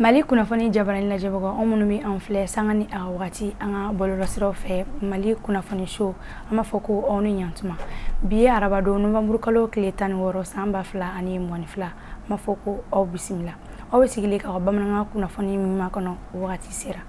Mali kunnafoni jabarani lajɛbagaw, anw minnu bɛ an filɛ sanga ni a wagati an ka bɔlɔlɔsiraw fɛ, Mali kunnafoni so, an b'a fɔ ko aw ni ɲantuma. Bi ye arabadon nowanburu kalo tile 16 san 2022. An b'a fɔ ko aw bisimila. Aw bɛ sigilen k'aw ka bamanankan kunnafoni min makɔnɔ, wagati sera.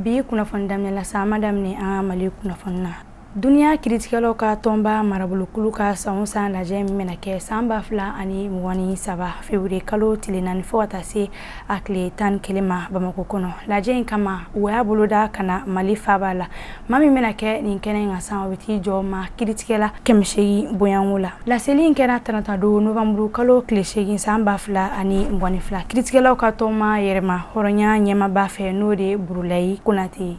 Bi kunnafoni daminɛ la sa, an ma daminɛ an ka Mali kunnafoni na. Duniya kiritigɛlaw ka tɔnba marabolokulu ka san o san lajɛ min bɛna kɛ san 2023 février kalo tile 4 fo ka taa se a tile 11 ma Bamakɔ kɔnɔ. Lajɛ in kama, u y'a boloda ka na Mali faaba la. Maa min bɛna kɛ nin kɛnɛ in kan san, o bɛ t'i jɔ maa kiritigɛla 800 bonyanko la. Laseli in kɛra tarata don novembre kalo tile 8 san 2022. Kiritigɛlaw ka tɔnba yɛrɛma hɔrɔnya ɲɛmaaba fɛ, n'o de ye Burulayi Konate ye.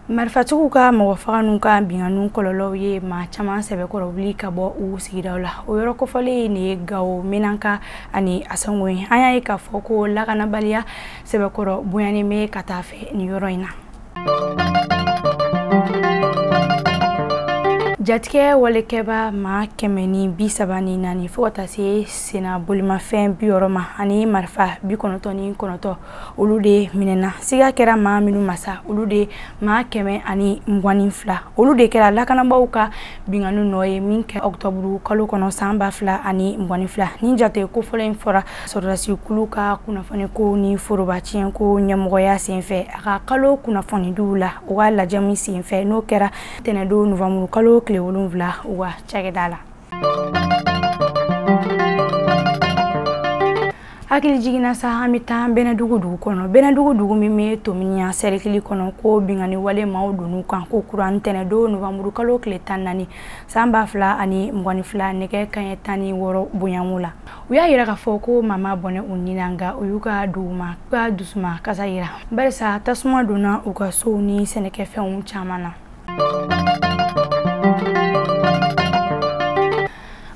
Marifatigiw ka mɔgɔ faga n'u ka binkanniw kɔlɔlɔw ye maa caman sɛbɛkɔrɔ wuli ka bɔ u sigidaw la. O yɔrɔ kofɔlen nin ye Gawo, Menaka ani Asango ye. An y'a ye k'a fɔ ko lakanabaliya sɛbɛkɔrɔ bonyanen bɛ ka taa fɛ nin yɔrɔ in na. Jatigɛ walekɛba maa 134 fo ka taa se senna bolimafɛn 60 ma ani marifa 99, olu de minɛna. Siga kɛra maa minnu ma sa, olu de maa 122, olu de kɛra lakanabaaw ka binkanni nɔ ye min kɛ ɔkutɔburu kalo kɔnɔ san 2022. Nin jate kofɔlɔ in fɔra sɔrɔdasi kulu ka kunnafoni ko ni foroba tiɲɛko ɲɛmɔgɔya senfɛ a ka kalo kunnafonidiw la, u ka lajɛ min senfɛ, n'o kɛra tɛnɛndon nowanburu kalo tile 7 u ka cakɛda la. Hakili jiginna sa, an bɛ taa Bɛnɛdugu dugu kɔnɔ. Bɛnɛdugu dugu min bɛ Tominian sɛrikili kɔnɔ, ko binkanni wale maaw donn'u kan ko kura ntɛnɛndon nowanburu kalo tile 14 san 2022 nɛgɛ kanɲɛ 16 bonyanko la. U y'a yira k'a fɔ ko maa ma bɔnɛ u ni na, nka u y'u ka duguma ka dusuma kasa yira, barisa tasuma donna u ka sow ni sɛnɛkɛfɛnw caman na.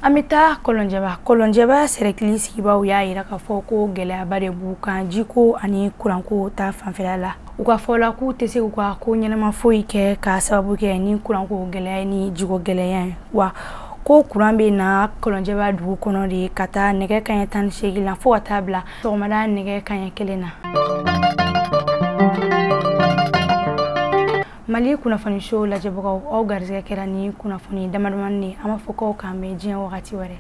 An bɛ taa Kɔlɔnjɛba. Kɔlɔnjɛba sɛrɛkili sigibaaw y'a yira k'a fɔ ko gɛlɛyaba de b'u kan jiko ani kuranko ta fanfɛla la. U ka fɔ la k'u tɛ se k'u ka ko ɲɛnama foyi kɛ k'a sababu kɛ ni kuranko gɛlɛya ni jiko gɛlɛya ye. Wa ko kuran bɛ na Kɔlɔnjɛba dugu kɔnɔ de ka taa nɛgɛ kanɲɛ 18 la fo ka taa bila sɔgɔmada nɛgɛ kanɲɛ 1 na. Mali kunnafoni so lajɛbagaw, aw garisɛgɛ kɛra ni kunnafoni damadamani ye. An b'a fɔ k'aw k'an bɛn diɲɛ wagati wɛrɛ.